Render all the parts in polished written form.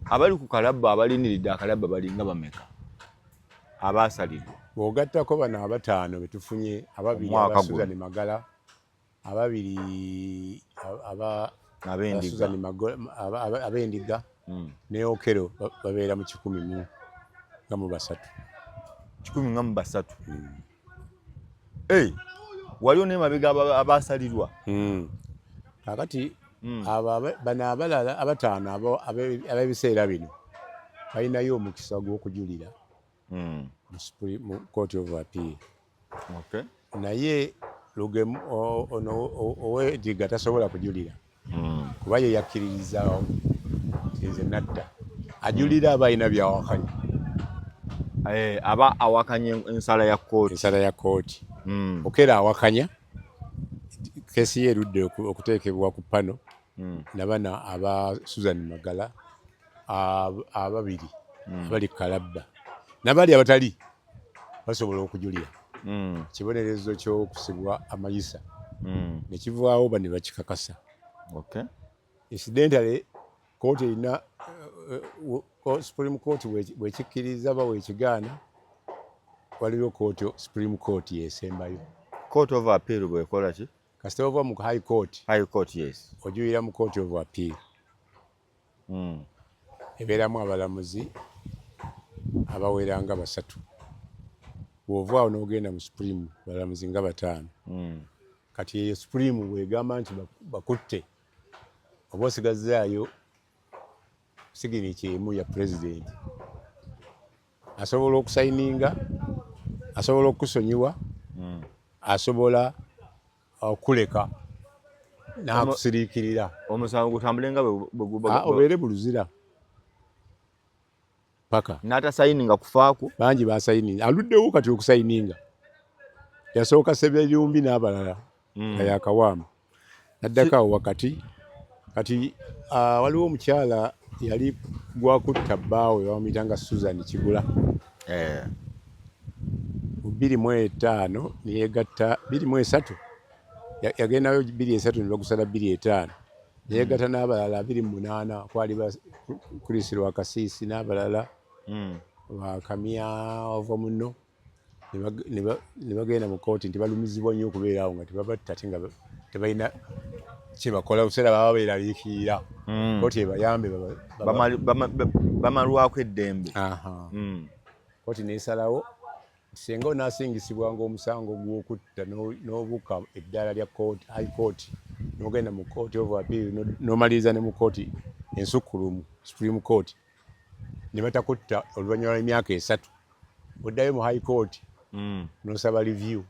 Abali ku kalabba, abalindiridde akalabba balinga bameka abaasalirwa? Bw'ogattako bano abataano betufunye, ababiri Omwaka aba guno. Susan Magala, ababiri aba Ab'endiga. Susan Magala, ab'endiga ne Okero, babeera mu kikumi mu nga mu basatu. 103. Hey, waliwo nemabega abasalirwa. Kakati abo bano abalala abataano ab'ebiseera bino balinayo omukisa gw'okujulira mu Court of Appeal. Naye Lugemu ono ow'endiga tasobola kujulira kuba ye yakkiririzaawo nti nze nadda. Ajulira aba alina byawakanya. Eh, aba awakanya ensala ya kooti. Ensala ya kooti. Okero awakanya, case ye erudde okuteekebwa ku pano nabana aba Susan Magala ababiri abali kalabba nabali abatali basobola okujulira. Kibonerezo ky'okusibwa amayisa nekivaawo ba ne bakikakasa. Incidentally, kooti erina Supreme Court bwekikkiriza ba wekigaana, waliwo kooti, Supreme Court yesembayo. Court of Appeal bwekola ki? Kasita ova mu High Court, High Court, yes. Ojulira mu Court of Appeal. Ebeeramu abalamuzi abawera nga basatu. Bw'ova awo n'ogenda mu Supreme, balamuzi nga bataano. Kati eyo Supreme bwegamba nti bakutte, oba osigazaayo signature emu ya President. Asobola okusayininga, asobola okukusonyiwa, asobola okuleka n'akusiriikirira. Omusango gutambule nga bwe guba. Ah, obeere mu luzira paka n'atasayininga kufaako. Bangi basayininga, aluddewo kati okusayininga. Yasooka Sebyerumbi n'abalala nga yakawaamu naddako awo wakati. Kati waliwo omukyala yali gwakutta bbaawe, bamuyitanga Susan Kigula. Mu 2005 neyegatta, 2003 yagendayo, 2003 ne bagusala, 2005 neyegatta n'abalala, 2008 kwali ba Chris Lwakasiisi n'abalala, bakamya ova muno, ne bagenda mu kooti nti balumizibwa nnyo okubeera awo nga tebabatta ate nga tebalina kyebakola. Buseera baba beeraliikirira kooti ebayambe Bamalwako eddembe. Aha. Kooti nesalawo singa onaasingisibwanga omusango gw'okutta n'obuuka eddaala lya court, High Court, n'ogenda mu Court of Appeal, n'omaliriza ne mu kooti ensukkulumu, Supreme Court, ne batakutta oluvannyuma lw'emyaka 3, oddayo mu High Court n'osaba review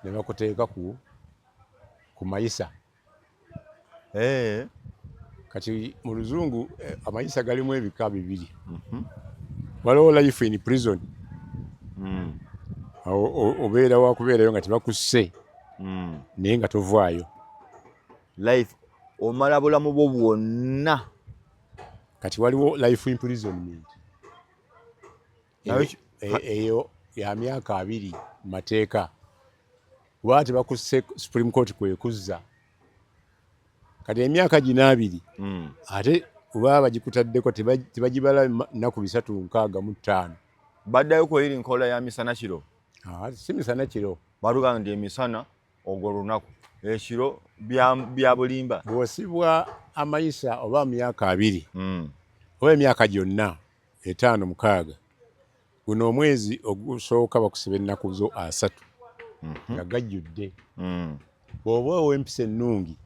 ne bakuteeka ku mayisa. Kati mu Luzungu amayisa galimu ebika bibiri. Waliwo life in prison. Awo obeera wakubeerayo nga tebakusse naye nga tovaayo. Life, omala bulamu bwo bwonna. Kati waliwo life imprisonment. Nayo Eyo ya myaka 20 mu mateeka, kuba tebakusse, Supreme Court kwekuzza. Kati emyaka gino 20 ate oba bagikutaddeko tebagibala nnaku 365. Baddayo kweyiri nkola ya misana kiro. Ah, si misana kiro. Batugamba nti emisana ogwo lunaku, ekiro bya bulimba. Bw'osibwa amayisa oba myaka 20 oba emyaka gyonna etaano mukaaga, guno omwezi ogusooka bakusiba ennaku zo 30 nga gajjudde. Bw'oba ow'empisa ennungi,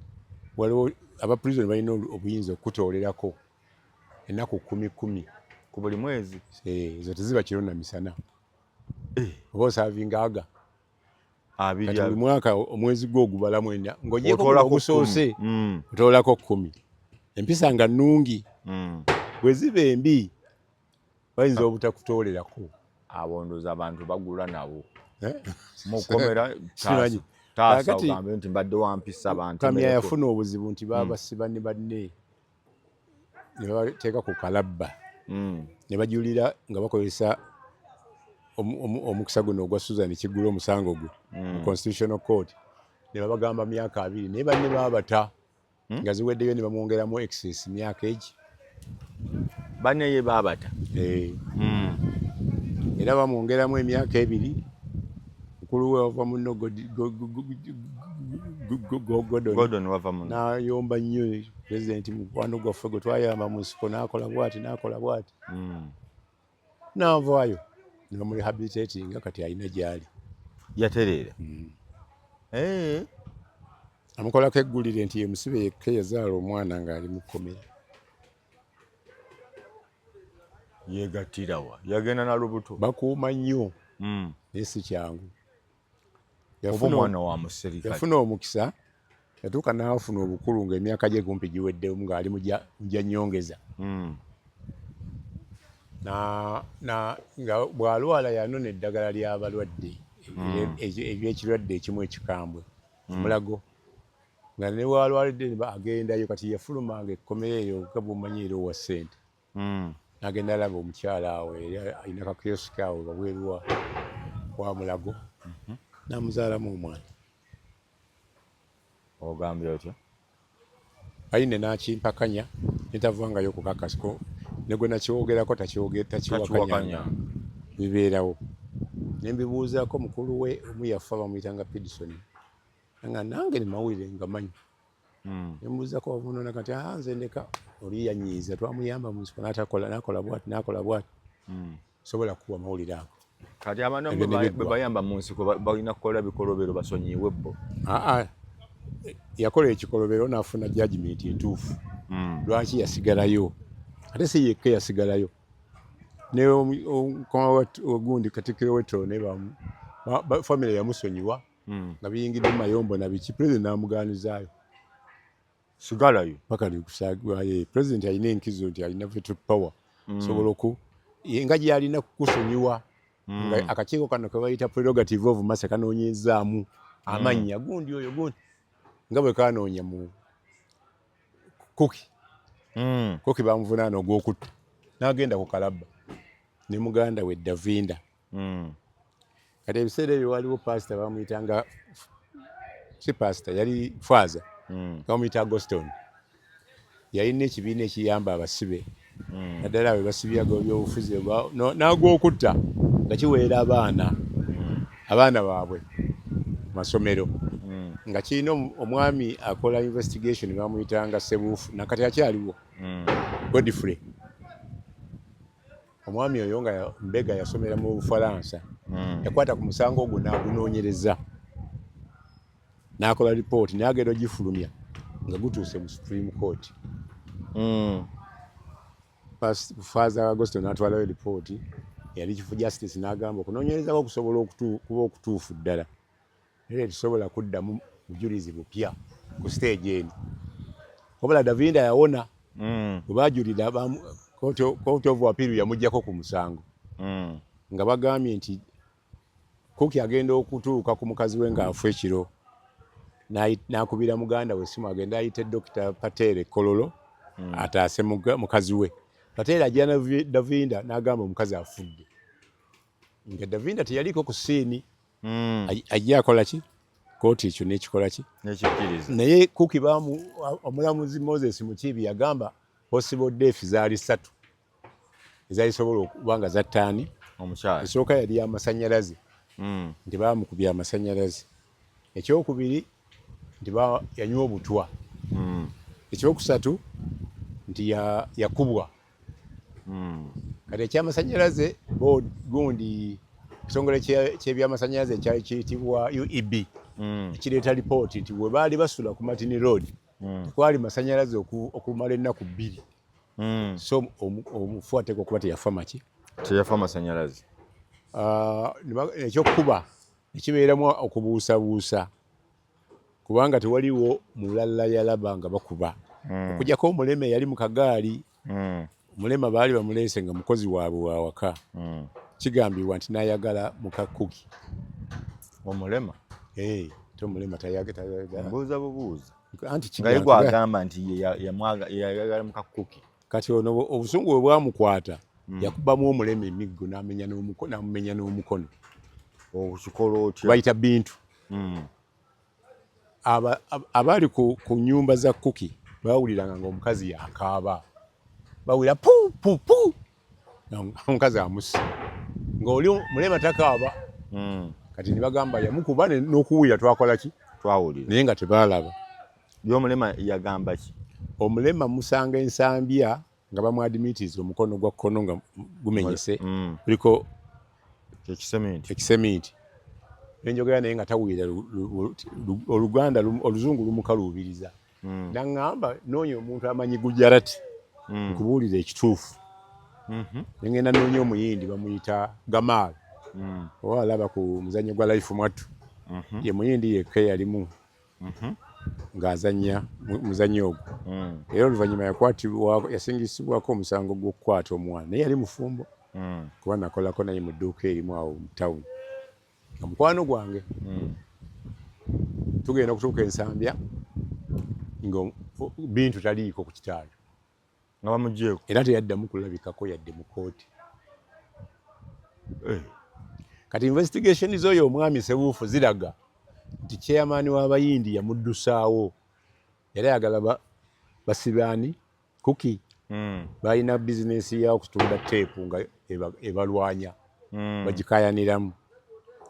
waliwo aba prison balina obuyinza okukutoolerako ennaku kumi kumi ku buli mwezi. Eh, ezo teziba kiro na misana, oba osavinga aga. 20. Kati buli mwaka omwezi gwo ogubalamu ena ng'ogyeko Otoolako ogusoose, 10. Otoolako 10 empisa nga nnungi. Bwe ziba embi, bayinza obutakutoolerako. Abo ndowooza abantu bagula nabo Eh? mukomera. Simanyi. Taasa Kaakati- ogambe nti mbadde wampisa bantu. Kamya yafuna obuzibu nti babasiba ne banne ne babateeka ku kalabba ne bajulira nga bakozesa omukisa guno ogwa Susan Kigula, omusango gwe mu Constitutional Court, ne babagamba myaka 20, naye banne babata nga ziweddeyo ne bamwongeramu excess myaka egi. Banne ye baabata. Eh. Era bamwongeramu emyaka 2. Mukulu we wava muno Gordon. Gordon wava muno. N'ayomba nnyo pulezidenti mukwano gwaffe gwe twayamba mu nsiko, n'akola bw'ati n'akola bw'ati. N'avaayo ne bamurehabilitatinga, kati alina gy'ali. Yatereera. Eh. Amukolako eggulire nti ye musibe yekka yazaala omwana ng'ali mu kkomera. Yegattirawa? Yagenda na lubuto. Bakuuma nnyo. Naye si kyangu. Oba omwana wa muserikale. Yafuna omukisa, yatuuka n'afuna obukulu ng'emyaka gye kumpi giweddemu ng'ali mu gya nnyongeza. Nga bw'alwala yanona eddagala ly'abalwadde eby'ekirwadde ekimu ekikambwe Mulago. Nga ne bw'alwalidde agendayo, kati yafulumanga ekkomera eryo nga bw'omanyi era owa ssente. N'agenda alaba omukyala awo era alina kakiyosiki awo wabweru wa Mulago. N'amuzaalamu omwana. Ogambye otya? Aine n'akimpakanya netavangayo ku kakasiko ne gwe nakyogerako takiwakanya bibeerawo. Ne mbibuuzaako mukulu we omu yafa bamuyitanga Pidson. Nga nange ne mawulire nga manyi. Ne mbuuzaako wavunoona kati nze ndeka oli yanyiiza twamuyamba mu nsiko n'atakola n'akola bw'ati n'akola bw'ati. Sobola kuwa mawulire ago. Kati abantu bwe bayamba mu nsiko balina kukola bikolobero basonyiwe bo. Yakola ekikolobero n'afuna judgment entuufu. Lwaki yasigalayo? Ate si yekka yasigalayo. Ne ogundi Katikkiro w'Ettoro ne famire yamusonyiwa. Nga biyingidde mu mayombo na biki, pulezidenti n'amugaanizaayo. Sigalayo. Paka lwe pulezidenti alina enkizo nti alina veto power. Sobola nga gy'alina kukusonyiwa. Nga akakiiko kano ke bayita prerogative of mercy kanoonyezzaamu amannya gundi oyo gundi. Nga bwe kanoonya mu Kuki. Kuki bamuvunaana ogw'okutta. N'agenda ku kalabba ne muganda we Davinda. Kati ebiseera ebyo waliwo pasita bamuyitanga, si pasita, yali faaza, bamuyita Agoston. Yalina ekibiina ekiyamba abasibe, naddala abo basibye ag'ebyobufuzi n'agw'okutta, nga kiweera abaana, abaana baabwe mu masomero. Nga kirina omwami akola investigation bamuyitanga Sebuufu, nakati akyaliwo, Godfrey. Omwami oyo nga mbega yasomera mu Bufalansa, yakwata ku musango ogwo n'agunoonyereza n'akola lipooti n'agenda ogifulumya nga gutuuse mu Supreme Court. Father Agoston n'atwalayo lipooti eyali Chief Justice n'agamba okunoonyerezako okusobola okuba okutuufu ddala, era tetusobola kuddamu bujulizi bupya ku stage eno. Wabula Davinda yawona. Bwe baajulira Court of Appeal yamuggyako ku musango. Nga bagambye nti Kuki agenda okutuuka ku mukazi we ng'afa ekiro, n'akubira muganda we essimu agende ayite Dr. Patel e Kololo ataase mukazi we. Patel ajja na Davinda n'agamba omukazi afudde. Nga Davinda teyaliiko ku scene. Ajja akola ki? Kooti ekyo n'ekikola ki? N'ekikkiriza. Naye Kuki omulamuzi Moses Mukiibi yagamba possible death zaali 3 ezaalisobola okuba nga zattaani. Omukyala. Esooka yali y'amasannyalaze. Nti baamukubye amasannyalaze. Ekyokubiri nti yanywa obutwa. Ekyokusatu nti yakubwa. Kati ekyamasannyalaze gundi ekitongole ky'ebyamasannyalaze ekyali kiyitibwa UEB ekireeta lipooti nti bwe baali basula ku Martin Road tekwali masannyalaze okumala ennaku 2. So omufu ateekwa okuba teyafa maki? Teyafa masannyalaze. Ekyokukuba ekibeeramu okubuusabuusa kubanga tewaliwo mulala yalaba nga bakuba. Okuggyako omulema eyali mu kagaali. Omulema baali bamuleese nga mukozi waabwe wa waka. Kigambibwa nti n'ayagala muka Kuki. Omulema? Te omulema tayagala. Mbuuza bubuuza. Anti Nga ye gw'agamba nti ye yayagala muka Kuki. Kati ono obusungu bwe bwamukwata, yakubamu omulema emiggo n'amumenya n'omukono. Okikola otya? Bayita Bintu. Abaali ku nnyumba za Kuki baawuliranga ng'omukazi yakaaba. Bawulira pu pu pu, omukazi amusse ng'oli mulema takaaba. Kati ne bagamba yamukuba n'okuwulira twakola ki? Twawulira. Naye nga tebaalaba. Ye omulema yagamba ki? Omulema musanga Ensambya nga bamuadmitiza omukono gwa kkono nga gumenyese, kuliko ekiseminti. Ekiseminti. Nenjogera naye nga tawulira Oluganda, Oluzungu lumukaluubiriza. Naŋŋamba noonya omuntu amanyi Gujarati, nkubuulira ekituufu. Nengenda noonya Omuyindi bamuyita Gamal, oba alaba ku muzannyo gwa Life Mwattu. Ye Muyindi yekka eyalimu ng'azannya muzannyo ogwo. Era oluvannyuma yakwatibwa, yasingisibwako omusango gw'okukwata omwana, naye yali mufumbo, kuba nakolako naye mu dduuka erimu awo mu tawuni nga mukwano gwange. Tugenda okutuuka Ensambya nga Bintu taliiko ku kitanda. Nga bamugyeko. Era teyaddamu kulabikako yadde mu kooti. Eh. Kati investigation z'oyo omwami Sebuufu ziraga nti chairman w'Abayindi yamuddusaawo, era ayagala basibaani kuki. Balina bizinesi ya okutunda teepu nga ebalwanya, bagikayaniramu.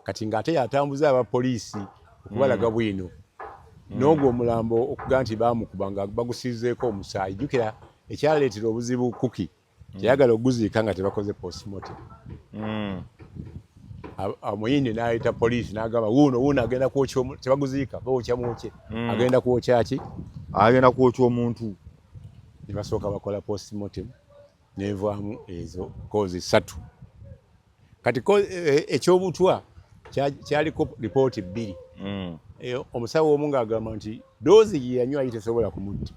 Kati ng'ate yatambuza abapoliisi okubalaga bwino n'ogwo omulambo okuga nti bamukuba nga bagusiizeeko omusaayi. Jjukira ekyaleetera obuzibu kuki teyagala okuguziika nga tebakoze postmortem. Omuyindi n'ayita poliisi n'agamba wuuno wuuno agenda kwokya, tebaguziika, bawokya mwokye. Agenda kwokya ki? Agenda kwokya omuntu. Ne basooka bakola postmortem nevaamu ezo cause ssatu. Kati ekyobutwa kyaliko lipooti bbiri. Omusawo omu ng'agamba nti dose gye yanywa yali tesobola kumutta,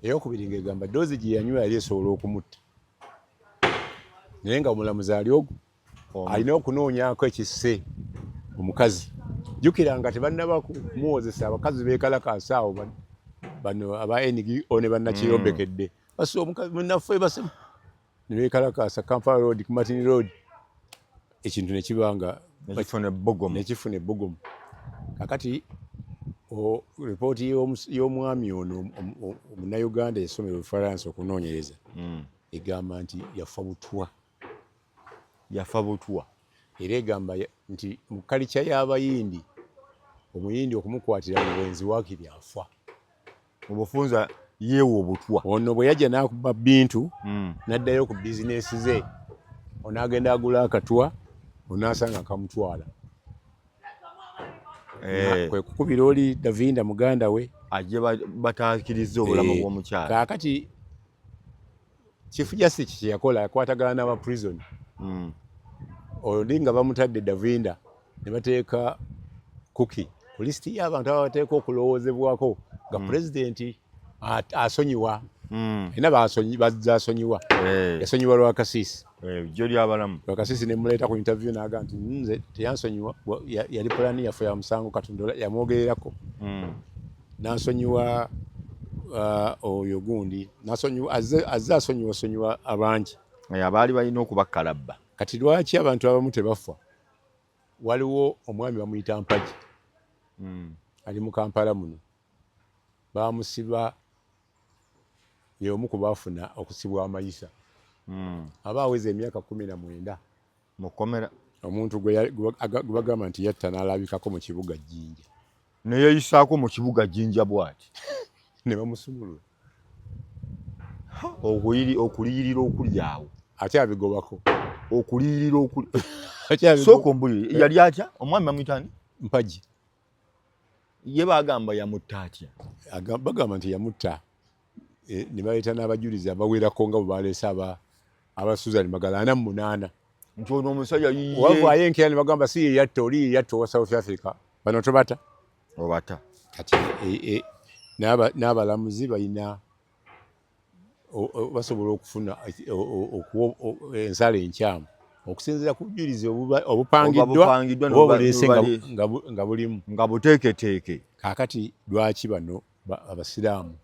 eyokubiri ng'egamba dose gye yanywa yali esobola okumutta, naye nga omulamuzi ali ogwo alina okunoonyaako ekisse omukazi. Jjukira nga tebannaba kumuwozesa, abakazi beekalakaasa awo, bano aba NGO ne bannakiyombekedde basi omukazi munnaffe basi ne beekalakaasa Kampala Road ku Martin Road, ekintu ne kiba nga nekifuna ebbugumu. Nekifuna ebbugumu. Kakati ripooti y'omwami ono Omunnayuganda yasomera Olufalansa okunoonyereza egamba nti yafa butwa. Yafa butwa. Era egamba nti mu kalica y'Abayindi, Omuyindi okumukwatira mu bwenzi waakiri afa. Mu bufunza yeewa obutwa. Ono bwe yajja n'akuba Bintu, n'addayo ku bizinesi ze, onaagenda agula akatwa, onaasanga kamutwala. Kwe kukubira oli Davinda muganda we ajje bataakirize obulamu bw'omukyala. Kaakati Chief Justice kye yakola, yakwatagana n'aba prison. Oli nga bamutadde Davinda, ne bateeka Kuki ku lisiti y'abantu abateeka okulowoozebwako nga pulezidenti asonyiwa. Alina bazza asonyiwa. Yasonyiwa Lwakasiisi. Jjo lyabalamu. Lwakasiisi ne muleeta ku interview n'agamba nti nze teyansonyiwa, yali pulani yaffe ya musango, Katonda yamwogererako. N'ansonyiwa oyo gundi, n'asonyiwa, azze asonyiwa sonyiwa abangi. Abaali balina okubakalabba. Kati lwaki abantu abamu tebafa? Waliwo omwami bamuyita Mpagi. Ali mu Kampala muno. Bamusiba, y'omu ku baafuna okusibwa amayisa. Aba aweza emyaka 19. Mukomera. Omuntu gwe bagamba nti yatta n'alabikako mu kibuga Jjinja. Ne yeeyisaako mu kibuga Jjinja bw'ati. Ne bamusumulula. Okuliyirira okuli awo. Ate abigobako. Okuliyirira okuli. Sooka ombulire, yali atya? Omwami bamuyita ani? Mpagi. Ye bagamba yamutta atya? Bagamba nti yamutta, ne baleeta n'abajulizi abawerako nga bwe baleese aba Susan Magala 48. Nti ono omusajja yiye. Wavaayo enkeera ne bagamba si ye yatta, oli ye yatta owa South Africa. Bano tobata. Obata. Kati n'abalamuzi balina basobola okufuna ensala enkyamu okusinziira ku bujulizi obupangiddwa oba obuleese nga bulimu. Nga buteeketeeke. Kaakati lwaki bano Abasiraamu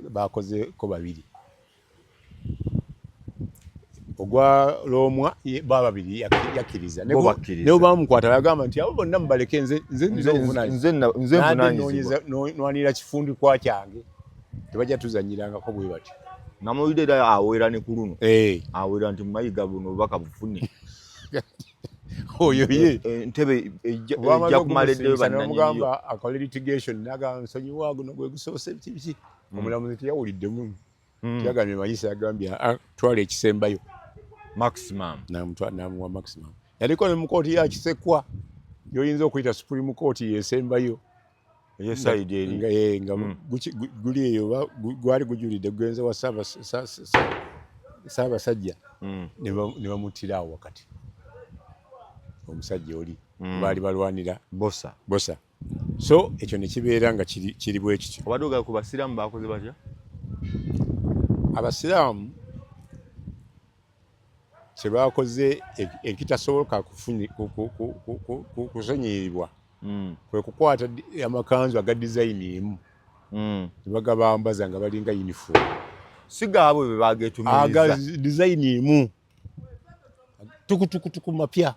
bakozeeko babiri? Ogwa Lwomwa ba babiri yakkiriza. Bo bakkiriza. Ne bamukwata bagamba nti abo bonna mubaleke, nze nze nze nze nze nvunanyizibwa. Nwanira kifundikwa kyange, tebajja tuzanyirangako bwe batyo. Namawulire era awera ne ku luno awera nti Mayiga buno obubaka bufune. Oyo ye Entebe ejja kumala eddeyo bannannyiniyo. Bamugamba akole litigation, nagamba nsonyiwa, guno gwe gusoose, biki biki. Omulamuzi teyawuliddemu, teyagambye manyisa, yagambye, "Ah, twala ekisembayo." Maximum. Namuwa maximum. Yaliko ne mu kooti ya Kisekwa gyoyinza okuyita Supreme Court yesembayo. Eye side eri. Nga guli eyo, gwali gujulidde gugenze wa Ssaabasajja, ne bamuttira awo wakati omusajja oli baali balwanira. Bosa. Bosa. So ekyo ne kibeera nga kiri bwe kityo. Obadde ogala ku basiraamu, bakoze batya? Abasiraamu kyebakoze ekitasoboka kusonyiyibwa kwe kukwata amakanzu aga design emu ne bagabambaza nga balinga uniform. Si gaabwe be bagetumiriza? Aga design emu, tukutukutuku, mapya.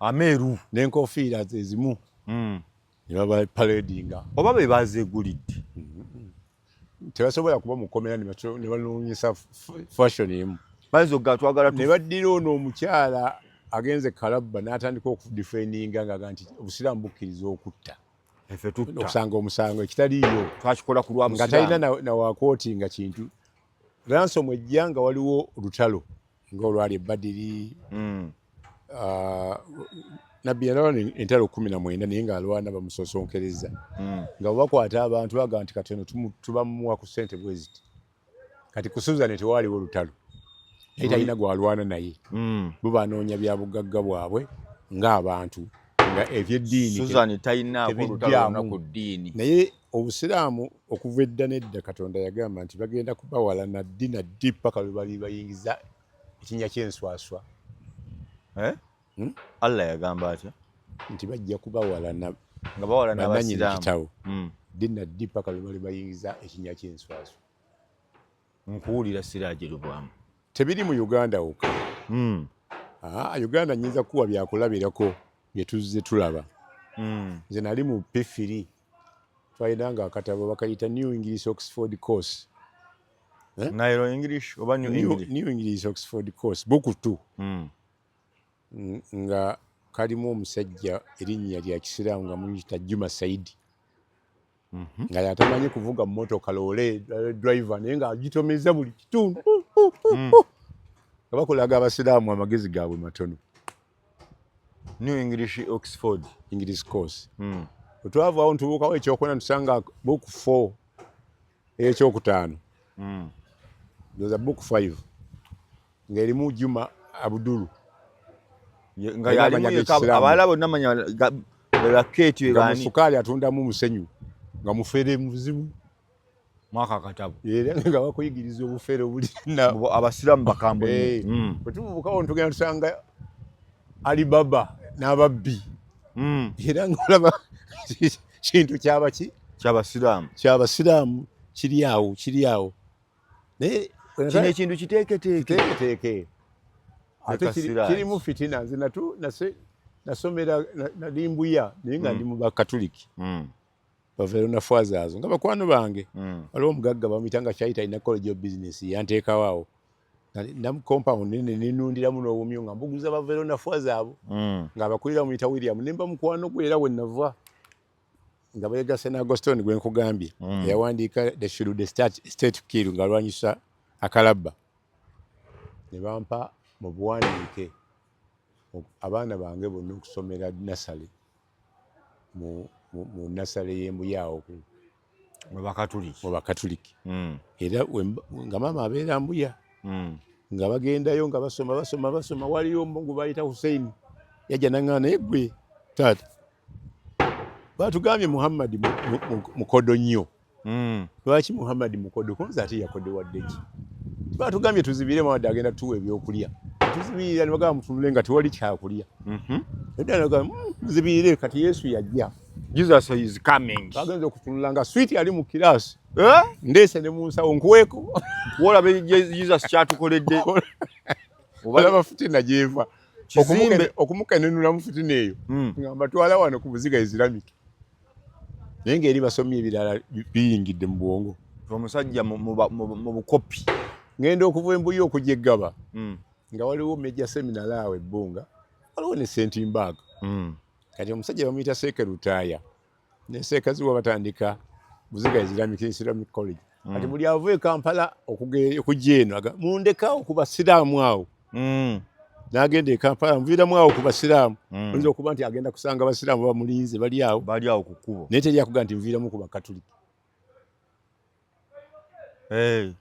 Ameeru. N'enkofiira ezimu ne baba paradinga. Oba be bazeegulidde? Tebasobola kuba mukomera ne banoonyesa fashion emu. Bayinza okugaa twagala. Ne baddira ono omukyala agenze Kalabba n'atandika okudefendinga nga nti obusiraamu bukkiriza okutta. Efe tutta. Okusanga omusango ekitaliiyo. Twakikola ku lwa Nga talina na wakooti nga kintu ransom ejja nga waliwo lutalo ng'olwali ebbadiri. Nabbi yalwana entalo 19, naye ng'alwana bamusosonkereza nga bwe bakwata abantu bagamba nti kati eno tubamuwa ku ssente bwe ziti. Kati ku Suzan tewaaliwo lutalo, naye talina gwalwana naye. Bo banoonya bya bugagga bwabwe ng'abantu, nga ebyeddiini Suzan talinaako lutalo tebijjaamu. lwonna ku ddiini. Naye obusiraamu okuva edda n'edda, Katonda yagamba nti bagenda kubawalana ddi na ddi paka lwe bali bayingiza ekinnya ky'enswaswa. Eh? Hmm? Allah yagamba atya? Nti bajja kubawalana Nga bawalana bannannyini abasiraamu. kitabo ddi na ddi paka lwe bali bayingiza ekinnya ky'enswaswa. Nkuwulira, Siraje Lubwamu. Tebiri mu Uganda wokka. Ah, Uganda nyinza kuwa byakulabirako bye tuzze tulaba. Nze nali mu P3, twalinanga akatabo bakayita New English Oxford Course. Eh? Nile English oba New English? New English Oxford Course book 2. Nga kalimu omusajja erinnya lya kisiraamu nga muyita Juma Saidi, nga yatamanyi kuvuga mmotoka, loole driver, naye ng'agitomeza buli kitundu, nga bakolaga abasiraamu amagezi gaabwe matono. New English Oxford. English Course. Bwe twavaawo ntubuukawo ekyokuna, ntusanga book 4, ekyokutaano, ndowooza book 5, ng'erimu Juma Abudulu. Nga Alina yalimu amanya yekka, g'ekisiraamu. Abalala bonna manya rakeeti Nga bani. Musukaali atundamu musenyu, nga mufere muzibu. Mwaka akatabo. Era nga bakuyigiriza obufere obulina. Abasiraamu bakambwe. Eh, bwe tubuukawo ntugenda tusanga Alibaba n'ababbi. Era ng'olaba kintu kyabaki? Kyabasiraamu. Kyabasiraamu, kiri awo, kiri awo, naye Kino ekintu kiteeketeeke. Kiteeketeeke ate Leka Siraje. Kirimu fitina. Nze nasomera nali Mbuya, naye nga ndi mu bakatuliki. Baverona Fathers nga bakwano bange. Waliwo omugagga bamuyita nga Kyayita, alina College of Business, yanteekawo awo na compound nene, nenundiramu n'obumyu nga mbuguza Baverona Fathers abo, ng'abakulira bamuyita William, ne mba mukwano gwe. Era we nava nga beegase ne Agoston gwe nkugambye, eyawandiika the Should the State Kill, ng'alwanyisa akalabba, ne bampa mu buwandiike abaana bange bonna okusomera nasale mu nasale y'Embuyaawo Mu bakatuliki. Mu bakatuliki. Era nga maama abeera Mbuya, nga bagendayo nga basoma basoma basoma. Waliyo omungu bayita Hussein, yajja naŋŋana, naye gwe taata batugambye Muhammadi mukodo nnyo. Lwaki Muhammadi mukodo? Kunze ate yakodewadde ki? Batugambye tuzibire Muhammadi agenda tuwa ebyokulya. Tuzibirira ne bagamba mutunule nga tewali kyakulya. Edda nagamba, muzibirire, kati Yesu yajja." Jesus is coming. Bagenza okutunula nga sweet ali mu kiraasi. Eh? Ndeese ne mu nsawo nkuweeko. Wolabe Jesus kyatukoledde. Olaba fitina gyeva okumukenenula mu fitina eyo hmm. nga mbatwala wano ku Buziga Islamic, naye ng'eri basomye ebirala biyingidde mu bwongo. Omusajja mu bukopi. Ngenda okuva embuya okujja eggaba nga waliwo Major Seminary awo ebbunga, waliwo ne Sentimbaga. Kati omusajja bamuyita Seeke Lutaaya ne Seekaziwa batandika Buziga Islamic College. Kati buli ava e Kampala okujja eno mundekaawo ku basiraamu awo. N'agenda e Kampala, nviiramu awo ku basiraamu. Oyinza okuba nti agenda kusanga basiraamu bamulinze bali awo, bali awo ku kkubo, naye teri akuga nti nviiramu ku bakatuliki. Hey.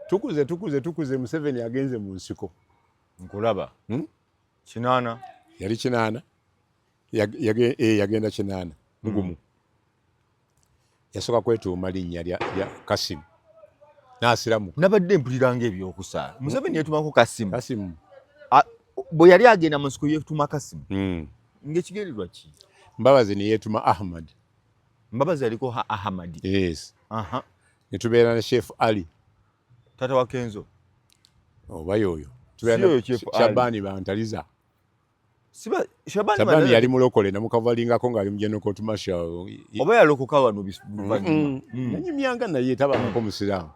Tukuze tukuze tukuze, Museveni agenze mu nsiko. Nkulaba. 80. Yali 80. Yagenda 80 mugumu. Yasooka kwetuuma linnya lya Kasimu n'asiramu. Nabadde mpuliranga ebyokusaala. Museveni yeetumako Kasimu. Kasimu. Bwe yali agenda mu nsiko yeetuma Kasimu. Ng'ekigendererwa ki? Mbabazi ne yeetuma Ahmad. Mbabazi yaliko Ahmad. Yes. Ne tubeera ne Chef Ali. Taata wa Kenzo. Oba yoyo. Tubeera Shabani Bantaliza. Shabani yali mulokole namukavalingako ng'ali mu General Court Martial. Oba yalokoka wano luvannyuma. Nanyumyanga naye tabangako musiraamu.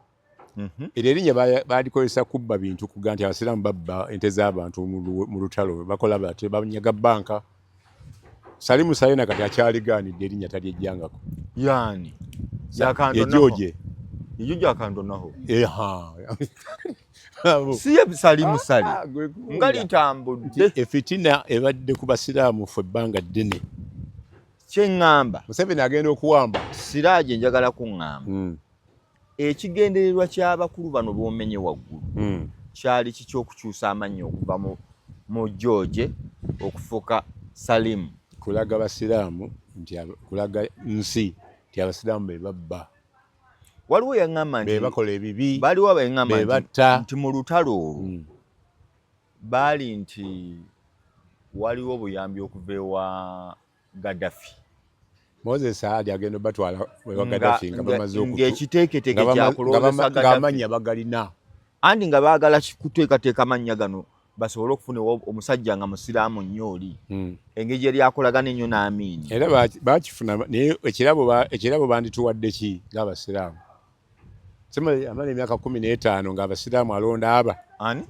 Eryo erinnya baalikozesa kubba bintu, kuga nti abasiraamu babba ente z'abantu mu lutalo, bakola bate banyaga banka. Salimu Sayena kati akyaligaanidde erinnya talyejjangako. Yaani? Ye George. Ye George akandonaho. Si ye Salimu Sali. Nga litambudde. Efitina ebadde ku basiraamu ffe ebbanga ddene. Kye ŋŋamba. Museveni agenda okuwamba. Siraaje njagala kuŋŋamba. Ekigendererwa ky'abakulu bano b'omenye waggulu kyali kiki okukyusa amannya okuva mu George okufuuka Salimu? Kulaga basiraamu nti kulaga nsi nti abasiraamu be babba. Waliwo yaŋŋamba nti be bakola ebibi. Baliwo abaŋŋamba nti mu lutalo olwo baali nti waliwo obuyambi okuva ewa Gaddafi. Moses Ali agenda batwala ewa Gaddafi nga bamaze ng'ekiteeketeeke kyakulowozesa Gaddafi ng'amannya bagalina. Anti nga baagala kuteekateeka amannya gano basobole okufuna omusajja nga musiraamu nnyo oli engeri gye lyakolagana ennyo n'Amiini. Era bakifuna, naye ekirabo bandituwadde ki ng'abasiraamu? Amala emyaka 15 ng'abasiraamu alonda aba. Ani?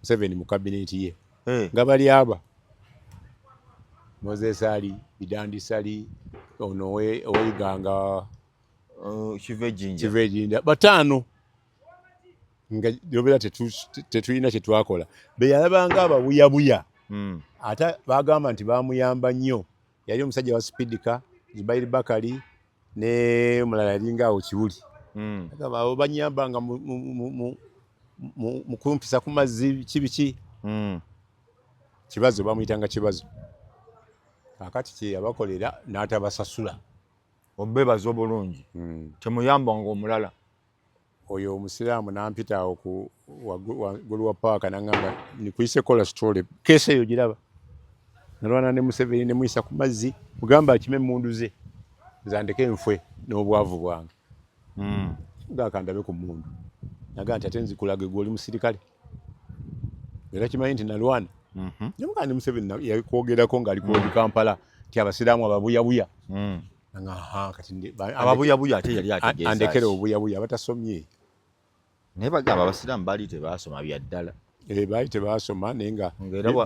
Museveni mu kabineeti ye. Nga bali aba. Moses Ali, Bidandi Sali, ono ow'Iganga Kivejinja. Kivejinja bataano nga yobeera tetulina kye twakola. Be yalabanga ababuyabuya. Ate bagamba nti bamuyamba nnyo. Yali omusajja wa Spidika, Zubairi Bakali ne omulala yalinga awo Kiwuli. Agamba abo banyambanga mu kumpisa ku mazzi ki biki. Kibazo bamuyitanga Kibazo. Kaakati kye yabakolera n'atabasasula. Obeebaza obulungi. Temuyambanga omulala. Oyo omusiraamu n'ampita awo ku waggulu wa paaka n'aŋŋamba nikuyise kola story. Keesi eyo giraba. Nalwana ne Museveni ne muyisa ku mazzi, mugamba akime emmundu ze nze andeke nfwe n'obwavu bwange. Nga ndabe ku mmundu. Naga nti ate nzikulage gwe oli musirikale. Era kimanyi nti nalwana. Namugamba ne Museveni yakwogerako ng'ali ku Old Kampala nti abasiraamu ababuyabuya. Kati ababuyabuya ate yali ategeeza andekere obuyabuya abatasomye. Naye bagamba abasiraamu baali tebaasoma bya ddala. Baali tebaasoma, naye nga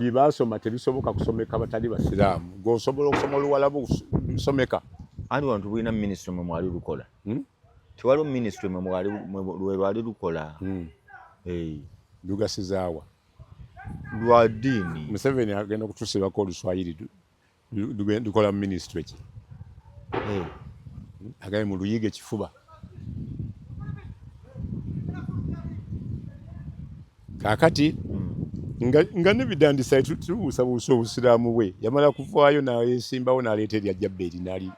bye baasoma tebisoboka kusomeka batali basiraamu. Gwe osobola okusoma Oluwalabu lusomeka. Anti wano tubulina minisitule mwe mwali lukola. Tewaliwo minisitule mwe mwali lwe lwali lukola. Lugasizaawa? Lwa ddiini. Museveni agenda okutusibako Oluswayiri lukola mu minisitule ki? Agambye mu luyiga ekifuba. Kaakati nga ne Bidandisa tubuusabuusa obusiraamu bwe, yamala kuvaayo nayesimbawo n'aleeta erya Jabbeeri nali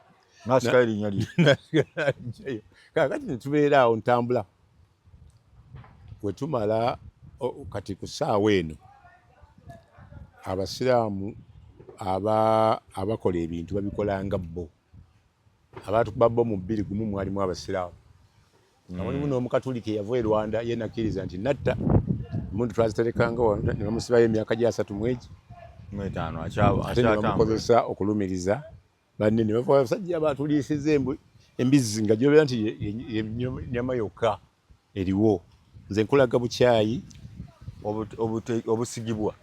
n'asikayo erinnya lye. N'aggyayo. Kaakati ne tubeera awo ntambula we tumala kati ku ssaawa eno abasiraamu abakola ebintu babikola nga bo. Abaatukuba bbomu 2 1 mwalimu abasiraamu nga mulimu n'omukatuliki eyava e Rwanda, ye nakkiriza nti natta. Emundu twaziterekanga wano ne bamusibayo emyaka gya 35 ate ne bamukozesa okulumiriza banne ne bavuga abasajja batuliisiza embizzi nga gyobeera nti nyama yokka eriwo. Nze nkulaga bukyayi obusigibwa.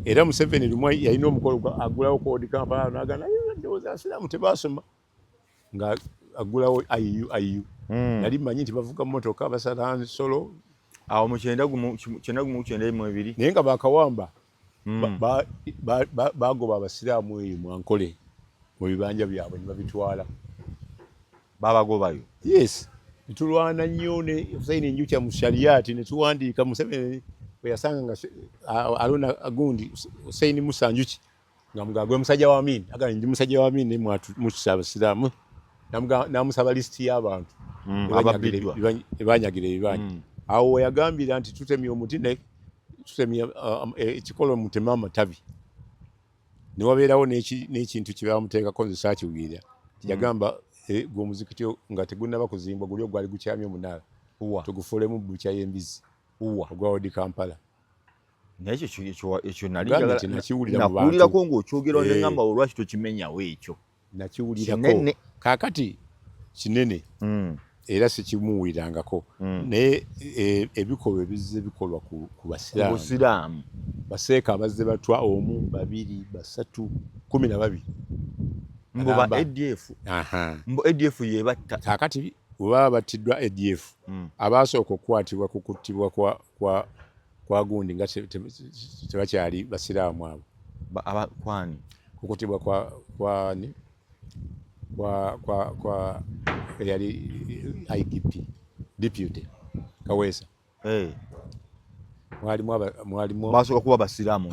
Era Museveni lumu yalina omukolo agulawo koodi Kampala n'agamba ndowooza abasiraamu tebasoma nga agulawo IU. Nali mmanyi nti bavuga mmotoka basala nsolo awo mu 91 92 naye nga bakawamba bagoba abasiraamu eyo mwankole mu bibanja byabwe ne babitwala. Babagobayo? Yes, netulwana nnyo ne Hussein Njucha mu Shariati ne tuwandiika. Museveni bwe yasanga nga alona gundi Hussein Musa Njuki nga mugagwe musajja wa Amin, agamba ndi musajja wa Amin ne mutusa abasiraamu, n'amusaba lisiti y'abantu ebanyagira ebibanja. Awo we yagambira nti tutemye omuti ne tutemye ekikolo muteme amatabi, ne wabeerawo n'ekintu kye bamuteekako, nze saakiwulira. Yagamba gwe omuzikiti nga tegunnaba kuzimbwa guli ogwali gukyamye omunaala tugufuulemu bukya y'embizi ogwa Old Kampala. Naye ekyo nali nakuwulirako ng'okyogera neŋŋamba olwaki tokimenyawo ekyo. Nakiwulirako kaakati kinene era sikimuwulirangako, naye ebikolwa ebizze bikolwa ku basiraamu, baseeka abazze batwa 1, 2, 3, 12. Mbu ba ADF, mbu ADF yebatta. Kaakati bwe baba battiddwa ADF, abaasooka okukwatibwa ku kuttibwa kwa gundi nga tebakyali basiraamu abo. Kwani? Kukuttibwa kwani kwa eyali IGP deputy Kaweesa. Mwalimu basooka kuba basiraamu.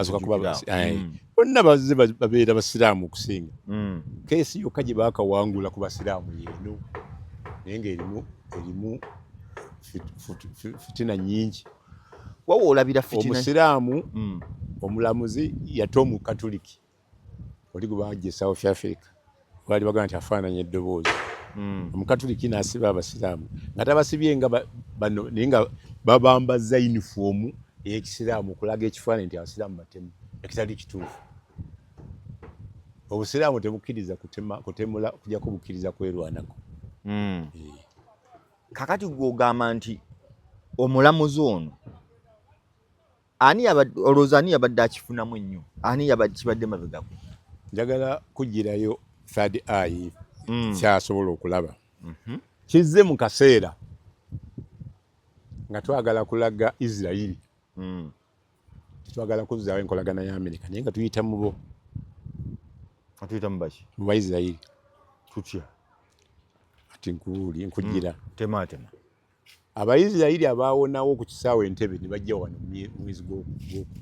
Bonna bazze babeera basiraamu okusinga. Keesi yokka gye baakawangula ku basiraamu yeeno, naye ng'erimu erimu fitina nnyingi. Wawa olabira fitina. Omusiraamu omulamuzi yate omukatuliki oli gwe bajja e South Africa baali bagamba nti afaananya eddoboozi. Omukatuliki n'asiba abasiraamu nga tabasibye nga bano, naye nga babambaza yunifoomu ey'ekisiraamu okulaga ekifaananyi nti abasiraamu batemu, ekitali kituufu. Obusiraamu tebukkiriza kutemula kujjako bukkiriza kwerwanako. Kakati gwe ogamba nti omulamuzi ono ani olowooza ani yabadde akifunamu ennyo, ani kibadde mabegako? Njagala kugirayo third eye kyasobola okulaba. Kizze mu kaseera nga twagala kulaga Isirayiri tetwagala kuzzaawo enkolagana ya Amerika, naye nga tuyita mu bo. Tuyita mu baki? Mu Baisirayiri. Tutya? Ati nkubuuli nkugira. Tematema. Abaisirayiri abaawonawo ku kisaawe Entebe ne bajja wano mwezi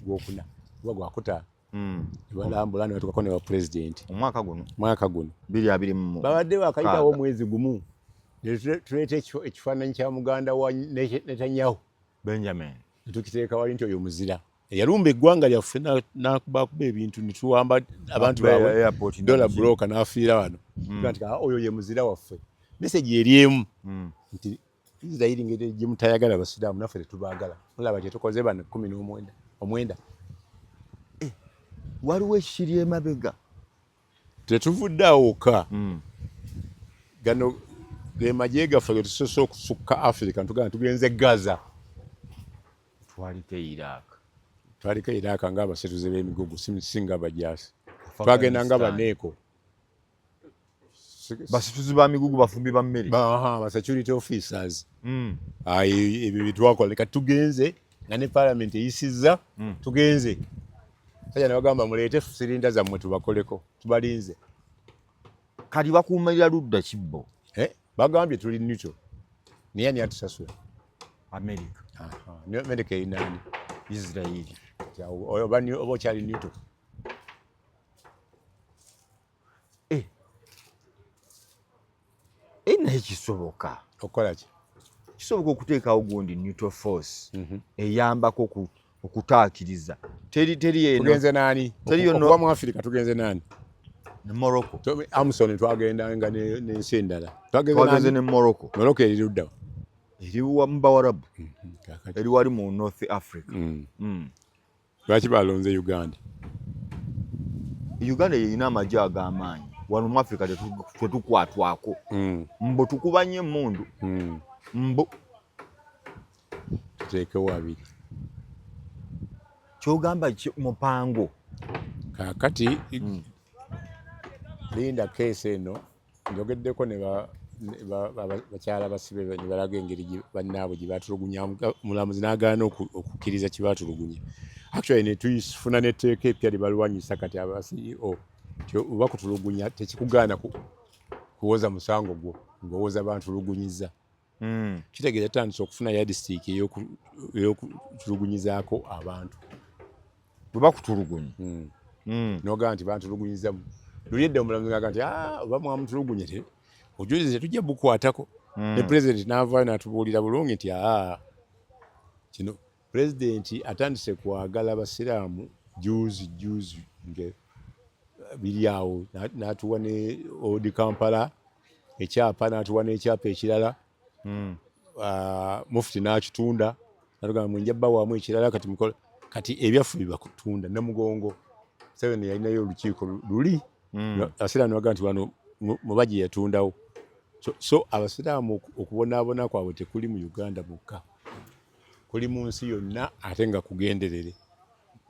gwokuna oba gwakutaano ne balambula ne batuukako ne ba pulezidenti. Omwaka guno? Mwaka guno. 2026. Babadde bakayitawo omwezi gumu ne tuleeta ekifaananyi kya muganda wa Netanyahu. Benjamin. Ne tukiteeka wali nti oyo muzira eyalumba eggwanga lyaffe n'akubakuba ebintu ne tuwamba abantu baabwe, dollar broker n'afiira wano, nti oyo ye muzira waffe. Message eri emu nti Isirayiri ngeri gye mutayagala basiraamu, naffe tetubaagala. Mulaba kye tukoze bano 19 omwenda. Waliwo ekikiri emabega. Tetuvudde awo wokka. Gano ge magye gaffe ge tusoose okusukka Africa, ntugamba tugenze Gaza. Twaliko Iraq. Twaliko Iraq ng'abasituze b'emigugu, si nga bajaasi. Twagenda nga baneeko. Basituzi ba migugu, bafumbi ba mmere. Ba security officers. Ebyo byetwakola. Kati tugenze nga ne parliament eyisizza. Tugenze sajja ne bagamba muleete sirinda zammwe tubakoleko, tubalinze. Kati bakuumirira ludda kibbo? Eh, bagambye tuli neutral, naye ani atusasula? America. America erinaani? Israeli. Oba okyali neutral. Eh. Eh, naye kisoboka. Okukola ki? Kisoboka okuteekawo gundi neutral force eyambako okutaakiriza. Teri teri eno. Tugenze nani? Teri yono. Okuva mu Africa tugenze nani? Ne Morocco. Amson twagendanga n'ensi endala. Twagenze ne Morocco. Morocco eri ludda? Eri wa mu Bawarabu. Eri wali mu North Africa. Lwaki balonze Uganda? Uganda yeyina amagye ag'amaanyi wano mu Africa, tetukwatwako. Mbu tukuba nnyo emmundu. Mbu Tuteekewo 20. Kyogamba mupango? Kaakati linda case eno njogeddeko ne bakyala basibe ne balaga engeri bannaabwe gye batulugunya, omulamuzi n'agaana okukkiriza kye batulugunya. Actually ne tufuna n'etteeka epya lye balwanyisa kati aba CEO nti oba kutulugunya tekikugaana kuwoza musango gwo ng'owoza bantulugunyiza. Kitegeeza tutandise okufuna yardstick ey'okutulugunyizaako abantu. Bwe bakutulugunya. N'ogamba nti bantulugunyiza, luli edda omulamuzi ng'agamba nti, "Ah, oba mwamutulugunye te obujulizi tetujja bukwatako." Ne pulezidenti n'avaayo n'atubuulira bulungi nti aa, kino pulezidenti atandise kwagala basiraamu juzi juzi nge biri awo, n'atuwa ne Old Kampala ekyapa, n'atuwa n'ekyapa ekirala. Mufti n'akitunda natugamba mwenja bbawaamu ekirala. Kati mukola kati ebyaffe bibakutunda Namugongo. Seven yalinayo olukiiko luli. Abasiraamu ne bagamba nti wano mubajje yatundawo. So abasiraamu okubonaabona kwabwe tekuli mu Uganda mwokka, kuli mu nsi yonna, ate nga kugenderere.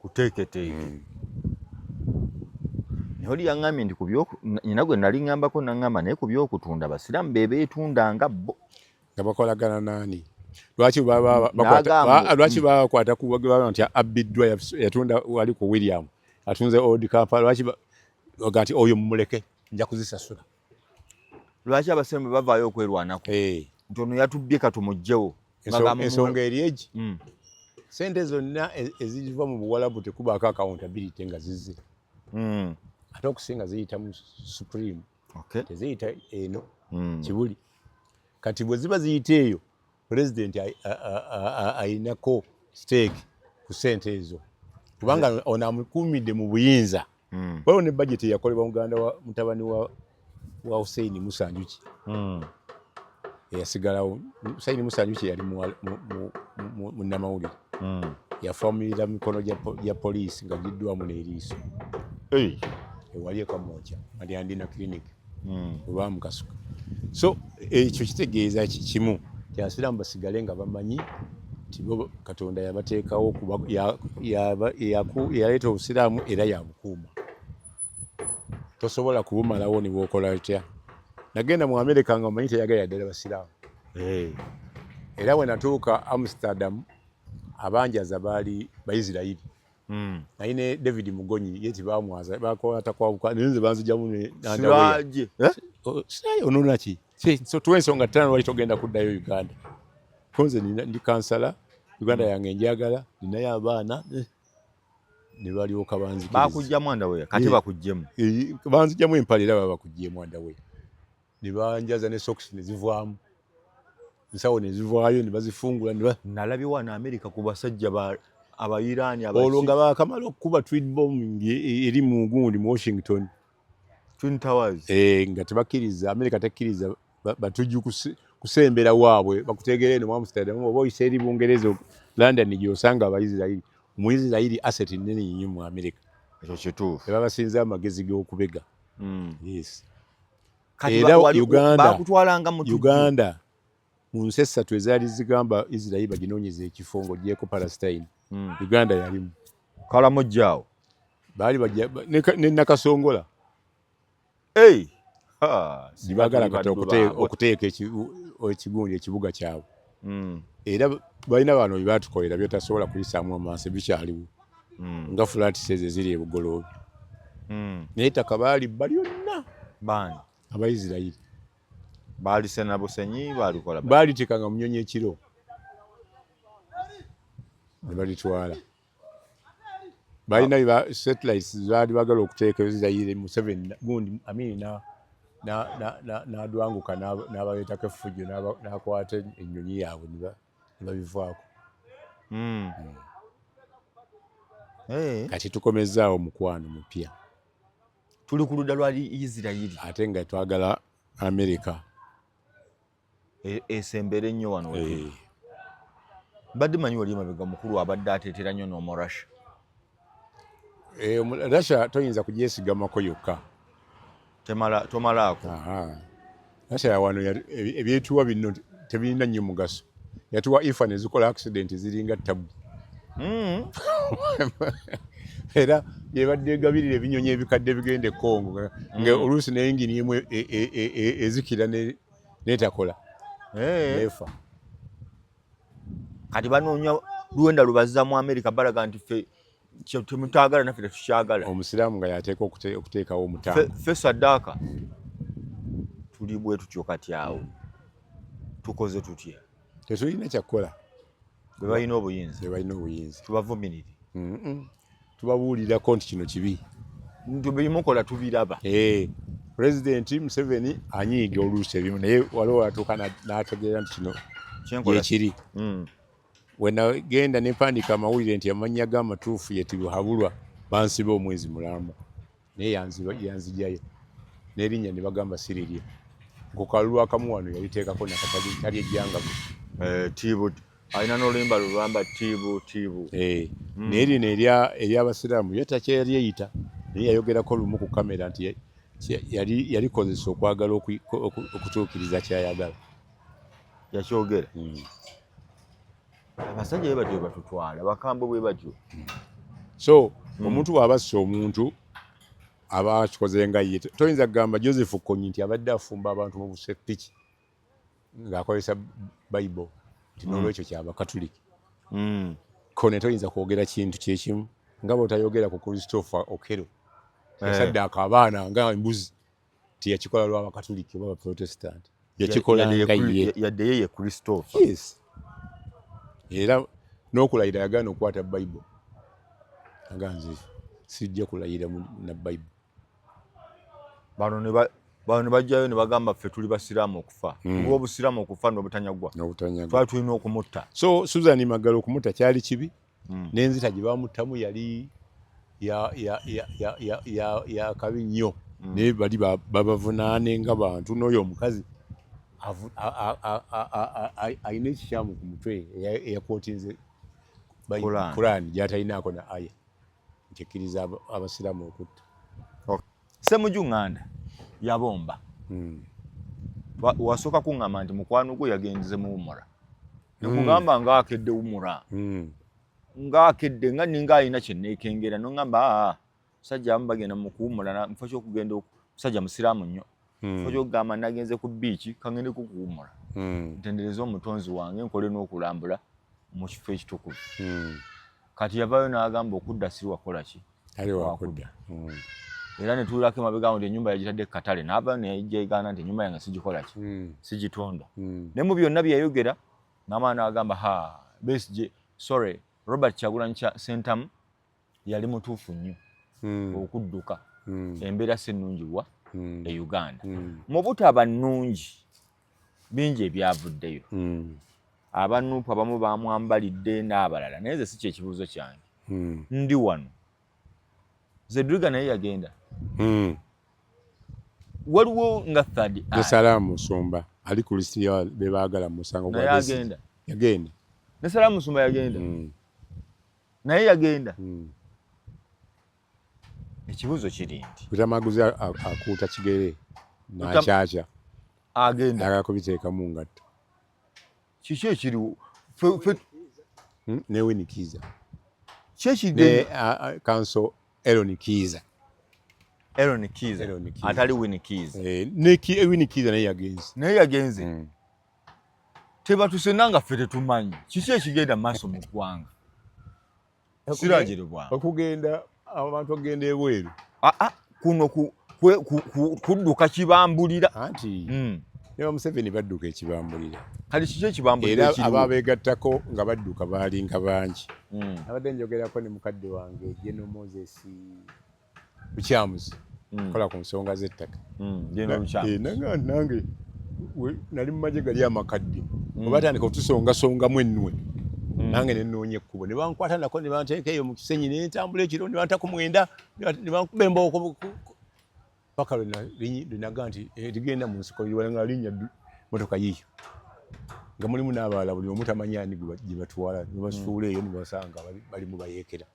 Kuteeketeeke. Naye oli yaŋŋambye nti nyina gwe nali ŋŋambako naŋŋamba naye ku byokutunda basiraamu be beetundanga bo. Nga bakolagana naani? Lwaki lwaki bakwata ku nti abbiddwa, yatunda wali ku William atunze Old Kampala? Lwaki oga nti oyo mumuleke, nja kuzisasula? Lwaki abasiraamu bwe bavaayo okwerwanako nti ono yatubbye, katumuggyewo? Ensonga eri egi, sente zonna eziva mu Buwalabu tekubaako accountability nga zizze, ate okusinga ziyita mu Supreme, teziyita eno Kibuli. Kati bwe ziba ziyita eyo, pulezidenti ayinako stake ku sente ezo, kubanga ono amukuumidde mu buyinza. Waliwo ne budget eyakolebwa muganda wa mutabani wa Hussein Musa Njuki eyasigalawo. Hussein Musa Njuki yali munnamawulire, yafamirira mikono gya poliisi nga giddwamu n'eriiso ewali ekamwokya Maryandina Clinic olwamukasuka. So ekyo kitegeeza kimu, kyasiraamu basigale nga bamanyi nti bo Katonda yabateekawo, yaleeta obusiraamu era yabukuuma, tosobola kubumalawo ne bwokola otya. Nagenda mu Amerika nga omanyi teyagalira ddala basiraamu, era bwe natuuka Amsterdam abanjaza baali Baisirairi. Naye ne David Mugonyi ye tibamwaza, bakwata kwabuka, naye nze banzijamu. Siraje. Siraje ononaki? So tuwa ensonga 5 lwaki togenda kuddayo Uganda. Konze ndi kansala Uganda yange njagala, ninayo abaana, ne balyoka banzikiriza. Bakugyamu underwear, kati bakuggyemu? Banzigyamu empale era baba bakuggyemu underwear, ne banjaza ne socks ne zivaamu, nsawo ne zivaayo ne bazifungula ne Nalabye wano America ku basajja ba Abairani. Olwo nga bakamala okukuba twin bombing eri mu gundi mu Washington. Twin Towers. Nga tebakkiriza, America tekkiriza batujju kusembera waabwe bakutegeera eno mu Amsterdam oba oyise eri Bungereza, London gy'osanga Abaisirairi. Omuisirairi asset nnene nnyo mu America. Ekyo kituufu. Tebabasinza amagezi g'okubega. Yes. Kati Era Uganda bakutwalanga mu tujju. Uganda mu nsi essatu ezaali zigamba Isirairi baginoonyeza ekifo ng'ogyeko Palestine, Uganda yalimu. Kalamojjaawo. Baali bajja ne Nakasongola. Hey! Ha, Sibagala kati baddu baabwe. okuteeka ekigundi ekibuga kyabwe. Era balina bano bye batukolera by'otasobola kuyisaamu amaaso bikyaliwo, nga flats ezo eziri e Bugoloobi, naye ettaka baalibba lyonna. Baani? Abaisirairi. Baalisena busenyi, baalikola Baalitekanga mu nnyonyi ekiro ne balitwala. Balina satellites baali bagala okuteeka Isirairi, Museveni gundi Amini n'adwanguka n'abaleetako effujjo n'akwata ennyonyi yaabwe ne babivaako. Kati tukomezaawo mukwano mupya. Tuli ku ludda lwa Isirayiri. Ate nga twagala Amerika Esembere nnyo wano wetuli. Mbadde manyi wali emabega mukulu abadde ateetera nnyo n'Omurussia. Eh, Russia toyinza kugyesigamako yokka. Temala, tomalaako. Russia wano ebyetuwa bino tebirina nnyo mugaso. Yatuwa ifa ne zikola accident ziringa tabu. Era yebadde egabirira ebinyonyi ebikadde bigenda e Congo nga oluusi n'eyingini emu ezikira n'etakola nefa. Kati banoonya luwenda lubazza mu Amerika, balaga nti ffe temutaagala naffe tetukyagala. Omusiraamu nga yateeka okuteekawo omutango. Ffe saddaaka tuli bwe tutyo. Kati awo tukoze tutya? Tetulina kyakukola. Bwe balina obuyinza. Bwe balina obuyinza. Tubavumirire? Tubabuulirako nti kino kibi. Nti byemukola tubiraba. Pulezidenti Museveni anyiiga oluusi ebimu, naye waliwo atuuka n'ategeera nti kino gyekiri. Wenagenda ne mpandiika amawulire nti amannya g'amatuufu ye Tibuhaburwa, bansiba omwezi mulamba, naye yanzijayo n'erinnya ne bagamba sirirye. Ku kalulu akamu wano yaliteekako nakatali ejjangago. Tibu alina n'oluyimba lulamba tibu tibu. Naye lino ery'abasiraamu ye takyalyeyita, naye yayogerako lumu ku kamera nti yalikozesa okwagala okutuukiriza kyayagala. Yakyogera. Abasajja bwe batyo batutwala, bakambwe bwe batyo. So omuntu bw'aba asse omuntu aba akikoze nga ye. Toyinza kugamba Joseph Kony nti abadde afumba abantu mu busepiki ng'akozesa Bible nti n'olwekyo kyabakatuliki. Kone toyinza kwogera kintu kyekimu nga bw'otayogera ku Christopher Okello yasaddaaka abaana nga embuzi nti yakikola lw'abakatuliki oba abaprotestant. Yakikola nga ye. Yadde ye ye Christopher. Yes, era n'okulayira yagaana okukwata Bible, aga nze sijja kulayira na Bible. Bano ne bajjayo ne bagamba ffe tuli basiraamu okufa, kuba obusiraamu okufa n'obutanyagwa. N'obutanyagwa. Twali tulina okumutta. So Susan Magala okumutta kyali kibi, n'enzita gye bamuttamu yali ya kabi nnyo, naye bali babavunaane nga bantu. N'oyo omukazi alina ekikyamu ku mutwe eyakwotinze Quran. Quran gy'atalinaako na aya nti ekkiriza abasiraamu okutta. Ssemujju Nganda yabomba. Wasooka kuŋŋamba nti mukwano gwe yagenze mu wumula, nekugamba ng'akedde wumula, ng'akedde nga ninga alina kyenneekengera, noŋŋamba aa musajja abamu bagenda mu kuwumula nfo kyokugenda, musajja musiraamu nnyo, nfo kyokugamba nagenze ku biiki kaŋŋendeko kuwumula, ntendereze omutonzi wange, nkole n'okulambula mu kifo ekitukuvu. Kati yavaayo n'agamba okudda siri wakola ki? Ali wakudda. Era ne tuwulirako emabega nti ennyumba yagitadde ku katale, n'avaayo neyajjegaana nti ennyumba yange sigikola ki? Sigitonda. Naye mu byonna bye yayogera n'amala n'agamba ha Besigye, sorry, Robert Kyagulanyi Ssentamu yali mutuufu nnyo okudduka. Embeera si nnungi wa e Uganda. Mu butaba nnungi bingi ebyavuddeyo. Abanuupu abamu bamwambalidde n'abalala, naye nze si kyekibuuzo kyange. Ndi wano, Zedriga naye yagenda. Waliwo nga third ne eye. Salaamu Musumba ali ku lisiti ya be baagala mu musango naye gwa Besigye. Agenda. Yagenda. Ne Salaamu Musumba yagenda. Naye yagenda. Ekibuuzo kiri nti Lutamaguzi akuuta kigere n'akyakya. Agenda. Ayagala kubiteekamu ngatto. Kiki ekiriwo? Ne Winnie Kiiza. Ki ne ekigenda? Counsel Eron Kiiza. Eron Kiiza. Eron Kiiza. Atali Winnie Kiiza. Ne Winnie Kiiza naye yagenze. Naye yagenze. Tebatusena nga ffe tetumanyi kiki ekigenda mu maaso mu ggwanga. Siragiro bwange. Okugenda abantu okugenda ebweru. Aa, kuno kudduka kibambulira. Anti ne ba Museveni badduka ekibambulira. Kati kiki ekibambulira era ekiriwo? Ababeegattako nga badduka baalinga bangi. Abadde njogerako ne mukadde wange General Moses Lukyamuzi, kola ku nsonga z'ettaka. General Lukyamuzi. Nanga nange nali mu magye gali amakadde, bwe batandika otusongasongamu ennwe, nange ne nnoonya ekkubo ne bankwata nako ne banteeka eyo mu Kisenyi, ne ntambula ekiro ne banta ku 9 ne bankuba embooko paka lwe naga nti, "Ligenda mu nsiko," nga linnya motoka yiiyo Nga mulimu n'abalala, buli omu tamanyi ani gye batwala, ne basuula eyo ne basanga bali mu bayeekera.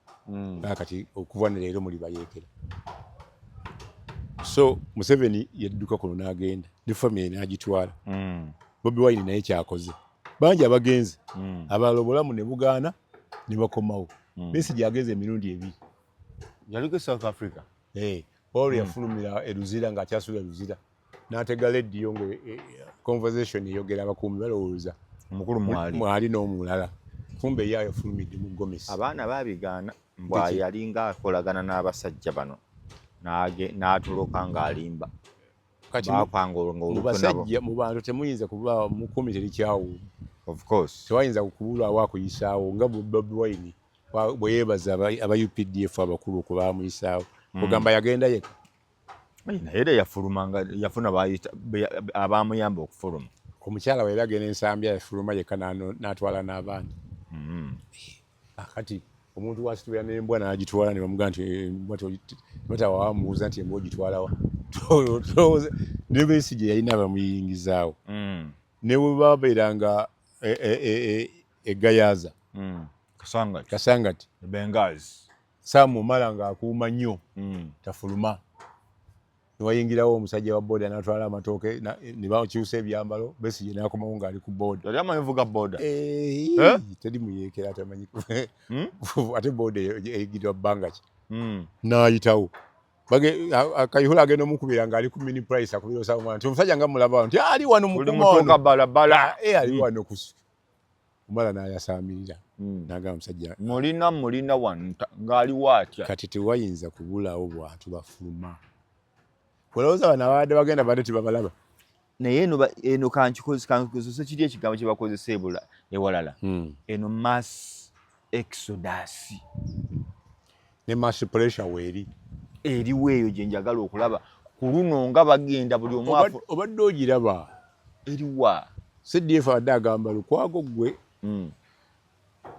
Kati okuva ne leero muli bayeekera. So Museveni yadduka kuno n'agenda ne family n'agitwala. Bobi Wine naye kyakoze, bangi abagenze, abalala obulamu ne bugaana ne bakomawo. Besigye agenze emirundi ebiri. Yaliko South Africa. Hey, Paul yafulumira e Luzira ng'akyasula Luzira, n'atega lediyo nga conversation eyogera, abakuumi balowooza omukulu mwali mwali n'omulala, kumbe ye yafulumidde mu gomesi. Abaana babigaana mbwa yalinga akolagana n'abasajja bano n'atoloka ng'alimba. Kati mu basajja, mu bantu temuyinza kuba mukumi, terikyawo. Of course. Tewayinza kubulwawo akuyisaawo, nga Bobi Wine bwe yeebaza aba UPDF abakulu okubamuyisaawo, kugamba yagenda yekka. Naye era yafuluma nga yafuna abamuyamba okufuluma. Omukyala we era agenda Ensambya, yafuluma yekka n'atwala n'abaana. Kati omuntu wasitubira n'embwa n'agitwala ne bamugaa nti embwa batawamubuuza nti embwa ogitwalawa? Ne Besigye yalina bamuyingizaawo. Ne bwe babeeranga egayaza Kasangati, Kasangati, Sam Omala ng'akuuma nnyo tafuluma, newayingirawo omusajja wa boda n'atwala amatooke ne bakyusa ebyambalo, Besigye n'akomawo ng'ali ku boda. Yali amanyi vuga boda? Eh? Teri muyeekera atamanyi, ate boda eyigirwa bbanga ki? N'ayitawo. Kayihura agenda omukubira ng'ali ku Mini Price, akubira Osama mwana nti omusajja nga mulaba nti ali wano mukumaono balabala. Ali wano Omala n'ayasaamirira n'agamba musajja mulina mulina wano ng'aliwo atya? Kati tewayinza kubulawo bwantu bafuluma. Olowooza bano ababadde bagenda badde tebabalaba? Naye eno eno kankikozese kiri ekigambo kye bakozesa ebula ewalala, eno mass exodus. Ne mass pressure weeri. Eriwo eyo gye njagala okulaba ku luno nga bagenda buli omu. Obadde ogiraba. Eriwa? CDF abadde agamba Lukwago, gwe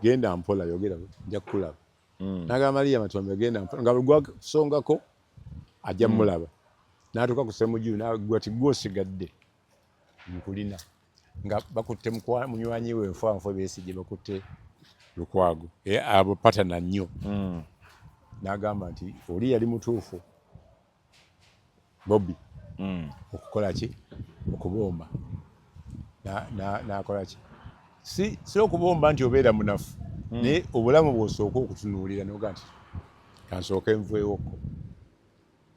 genda mpola, yogera nja kukulaba. Nagamba Maria Matombe genda mpola, nga gwasongako ajja mulaba. N'atuuka ku Ssemujju nagwa ti gwosigadde nkulina, nga bakutte munywanyi we nfanfo Besigye, bakutte Lukwago, abo patana nnyo. N'agamba nti oli yali mutuufu Bobi okukola ki, okubomba, n'akola ki, si okubomba nti obeera munafu, naye obulamu bw'osooka okutunuulira noga nti kansooke nveewokko.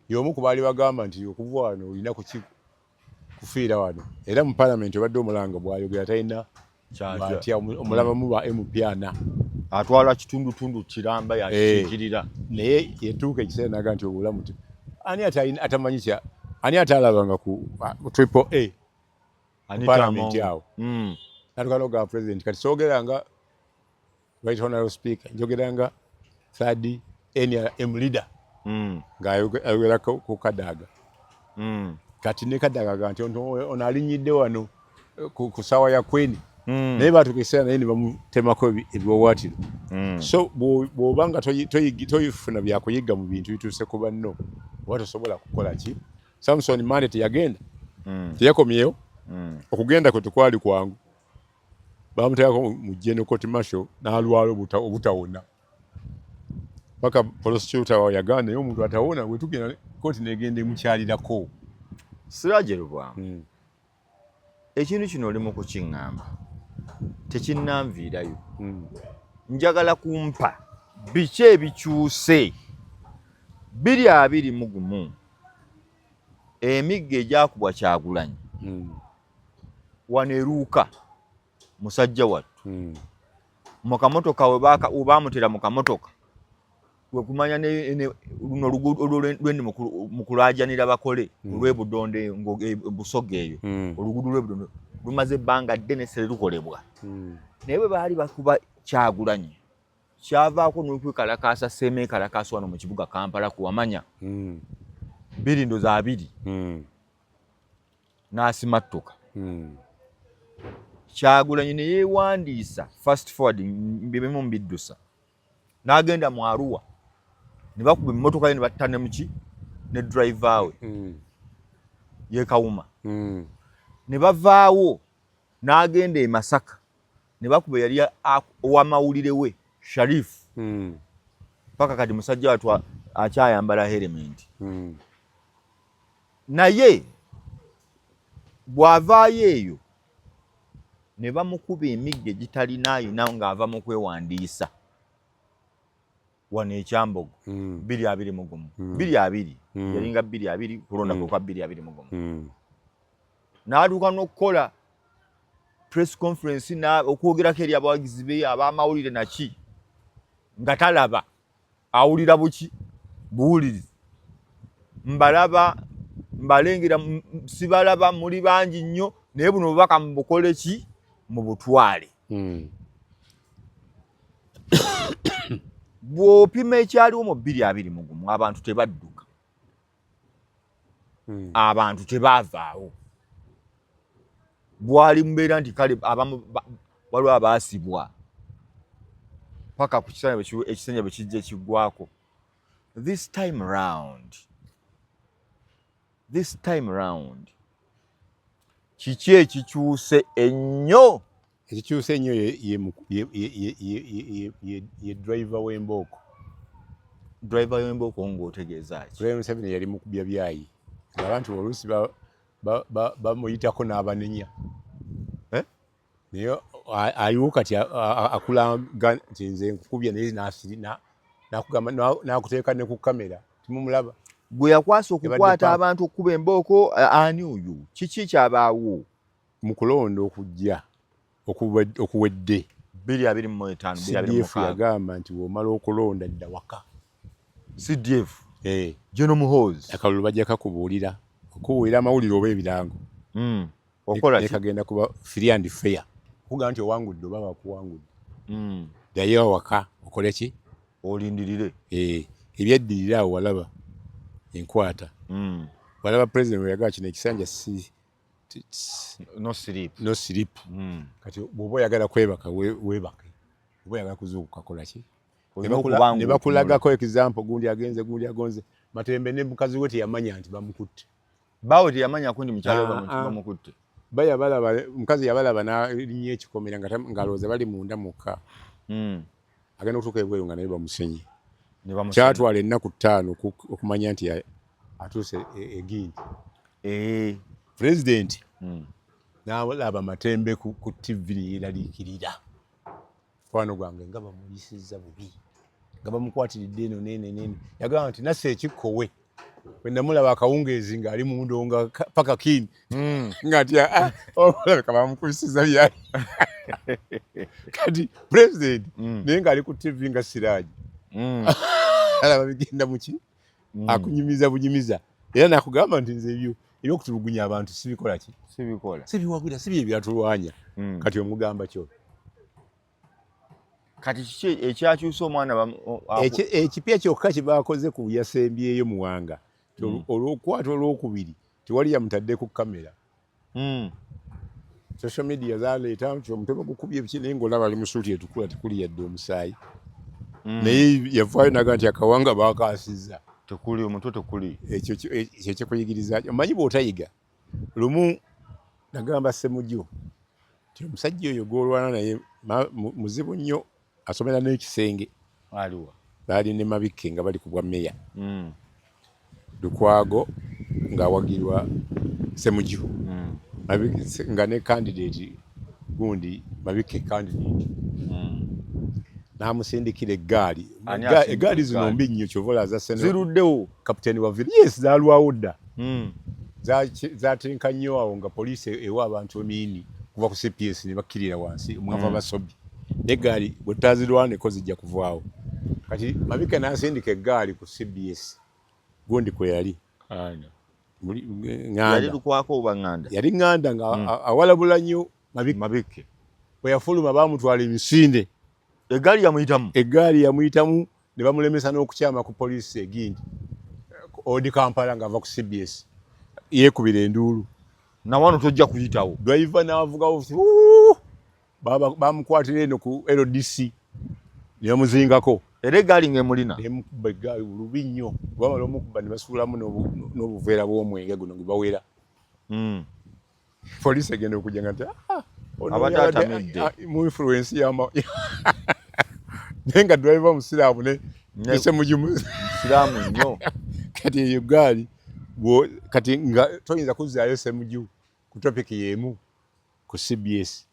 Y'omu ku baali bagamba nti okuva wano olina kufiira wano. Era mu palamenti obadde omulanga bw'ayogera talina atya, omulabamu ba MP ana. Atwala kitundutundu kiramba yakikiikirira. Naye yatuuka ekiseera naga nti obulamu, ani atamanyi kya, ani atalabanga ku Triple A palamenti awo? Natuka nogamba president, kati soogera nga right honorable speaker, njogera nga third NRM leader, ng'ayogera ku Kadaga. Kati ne Kadaga aga nti ono alinyidde wano ku ssaawa ya Queen, naye batuuka ekiseera naye ne bamutemako ebiwawaatiro. So bw'oba nga toyifuna byakuyiga mu bintu bituuse ku banno, oba tosobola kukola ki. Samson Mande teyagenda, teyakomyewo. Okugenda kwe tekwali kwangu, bamuteekako mu general court martial n'alwala obutawona paka prosecutor wawe yagamba naye omuntu atawona bwetugenda kooti negenda emukyalirako. Siraje Lubwama, ekintu kino oli mu kukiŋŋamba tekinnanviirayo. Njagala kumpa biki ebikyuse 2021, emiggo egyakubwa Kyagulanyi wano eruuka musajja wattu mu kamotoka, we baamutera mu kamotoka, wekumanya luno oluguudo lwendi mu kulaajanira bakole olw'ebudondo, Busoga eyo. Oluguudo lw'ebudondo lumaze ebbanga ddene serukolebwa, naye bwe baali bakuba Kyagulanyi kyavaako n'okwekalakaasa seemeekalakaasa wano mu kibuga Kampala kuwamanya bbiri ndoza abiri n'asimattuka Kyagulanyi ne yeewandiisa. Fast forward, bimu mbiddusa, n'agenda mu Arua ne bakuba emmotoka ye ne batta ne muki ne driver we ye Kawuma, ne bavaawo. N'agenda e Masaka ne bakuba yali owamawulire we Sharif. Paka kati musajja wattu akyayambala helmet. Naye bw'avaayo eyo ne bamukuba emiggo egitalina ayina ng'ava mu kwewandiisa wano ekyambogo 2021, 2020, yalinga 2020, kulonda kwe kwa 2021. N'atuuka n'okukola press conference okwogerako eri abawagizi be, ab'amawulire naki, nga talaba, awulira buki buwulirizi. Mbalaba, mbalengera, sibalaba, muli bangi nnyo, naye buno bubaka mubukole ki, mubutwale. Bw'opima ekyaliwo mu 2021, abantu tebadduka, abantu tebaavaawo, bwali mubeera nti kale abamu waliwo abaasibwa paka ku kisanja ekisanja bwe kijja ekiggwako. This time round kiki ekikyuse ennyo? Ekikyuse ennyo ye driver w'embooko. Driver w'embooko ng'otegeeza ki? President Museveni yali mukubya byayi, ng'abantu oluusi bamuyitako n'abanenya. Eh? Naye aliwo kati akulaga nti nze nkukubya, naye nakugamba n'akuteeka ne ku kamera timumulaba. Gwe yakwasa okukwata Ebadde abantu okukuba embooko, ani oyo? Kiki kyabaawo? Mu kulonda okujja okuwedde, 2025, CDF 2026, yagamba nti bw'omala okulonda dda waka. CDF? Eh. General Muhoozi? Akalulu bajja kakubuulira, okubuulira amawulire oba ebirango. Okola Naye ki? Kagenda kuba free and fair, okugamba nti owangudde oba bakuwangudde, ddayo awaka okole ki? Olindirire. Eh, ebyeddirira awo walaba enkwata, walaba president weyagala kino ekisanja si No sleep. No sleep. Kati bw'oba oyagala kwebaka, weebake, oba oyagala kuzuukuka, kola ki? Olina okuba Ne bakulagako example, gundi agenze, gundi agonze Matembe ne mukazi we teyamanya nti bamukutte. Baawe teyamanyako nti mukyala we Ah, ah. bamukutte. Ba yabalaba, mukazi yabalaba n'alinnya ekikomera nga ng'alowooza bali munda mukka. Agenda okutuuka ebweru nga naye bamusenye. Ne bamusenya. Kyatwala ennaku 5 okumanya nti atuuse egindi. Eh. Pulezidenti n'alaba Matembe ku TV neyeraliikirira, mukwano gwange nga bamuyisizza bubi, nga bamukwatiridde eno nene nene. Yagamba nti nassa ekikkowe bwe namulaba akawungeezi ng'ali mundonga paka kini, nga nti "Ah, olabika bamukubisiza byali." Kati pulezidenti naye ng'ali ku TV nga Siraaji alaba bigenda muki, akunyumiza bunyumiza, era nakugamba nti nze ebyo ebyokutulugunya abantu sibikola ki? Sibikola. Sibiwagira, si bye byatulwanya. Kati omugamba kyo. Kati kiki ekyakyusa omwana Ekipya kyokka kye bakoze ku yasembyeyo Muwanga, olwokukwata olwokubiri tewali yamutadde ku kamera. Social media zaleeta nti omutwe bagukubye biki, naye ng'olaba ali mu suuti etukula, tekuli yadde omusaayi. Naye yavaayo naga nti akawanga bakaasizza. Tekuli omutwe, tekuli. Ekyo ekyo kikuyigiriza, omanyi bw'otayiga. Lumu nagamba Ssemujju nti omusajja oyo gw'olwana naye muzibu nnyo, asomera n'ekisenge. Aliwa? Baali ne Mabikke nga bali ku bwa meya. Lukwago ng'awagirwa Ssemujju, nga ne candidate gundi Mabikke candidate, n'amusindikira eggaali. Ani asindika Eggaali zino eggaali? mbi nnyo, kyova olaza seno Ziruddewo. Kapiteeni wa Villa, yes, zaalwawo dda. Zatenka nnyo awo nga poliisi ewa abantu emiini kuva ku CPS ne bakkirira wansi omwava basobi neggaali bwe tutazirwaneko zijja kuvaawo. Kati Mabika n'asindika eggaali ku CBS gundi kwe yali. Ani? Yali Nganda. Lukwako oba Nganda? Yali Nganda nga awalabula nnyo Mabika. Mabikke. Bwe yafuluma baamutwala emisinde. Eggaali yamuyitamu. Eggaali yamuyitamu ne bamulemesa n'okukyama ku poliisi egindi Old Kampala ng'ava ku CBS, yeekubira enduulu. Nawano tojja kuyitawo. Driver n'avugawo, bamukwatira eno ku LDC ne bamuzingako. Era eggaali ng'emulina. Nemukuba eggaali lubi nnyo, bamala omukuba ne basuulamu n'obuveera bw'omwenge guno gwe bawera. Poliisi egenda okujja nga nti "Ah, Ono Abadde yabadde atamidde. Mu influence yama, naye nga driver musiraamu ne Ne- Ssemujju Musiraamu nnyo. Kati eyo gaali kati nga toyinza kuzzaayo Ssemujju ku topic y'emu ku CBS.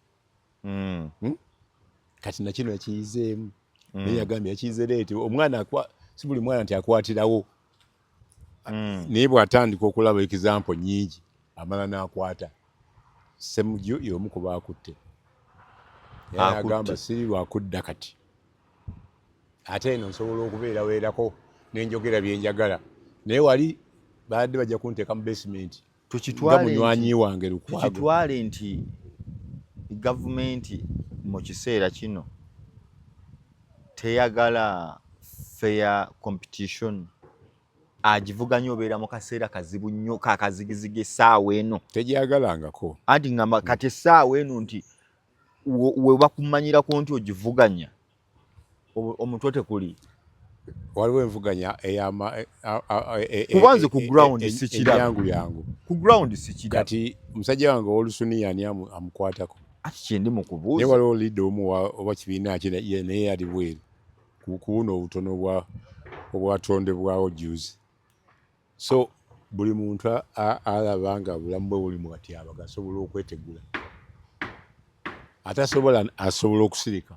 Kati nakino yakiyizeemu, naye yagambye yakiyize late. Omwana si buli mwana nti akwatirawo, naye bw'atandika okulaba example nyingi amala n'akwata. Ssemujju y'omu ku baakutte. Akutte. Yagamba siri lwakudda kati, ate eno nsobola okubeeraweerako nenjogera byenjagala, naye wali baadde bajja kunteeka mu basement nga Tukitwale munywanyi wange Lukwago. Tukitwale nti gavumenti mu kiseera kino teyagala fair competition, agivuganya obeera mu kaseera kazibu nnyo kakazigizigi essaawa eno. Tegyagalangako. Anti ngamba kati essaawa eno nti we bakumanyirako nti ogivuganya, omutwe tekuli. Waliwo envuganya eyama Kuba nze ku ground sikiraba. Yangu yangu. Ku ground sikiraba. Kati musajja wange ow'olusuniya ani amukwatako? Ati kyendi mu Naye kubuuza. Waliwo leader omu oba kibiina ki, naye yali bweru ku buno obutono obwatondebwawo juzi. So buli muntu alaba nga bulamu bwe buli mu katyabaga asobola okwetegula, atasobola asobola okusirika.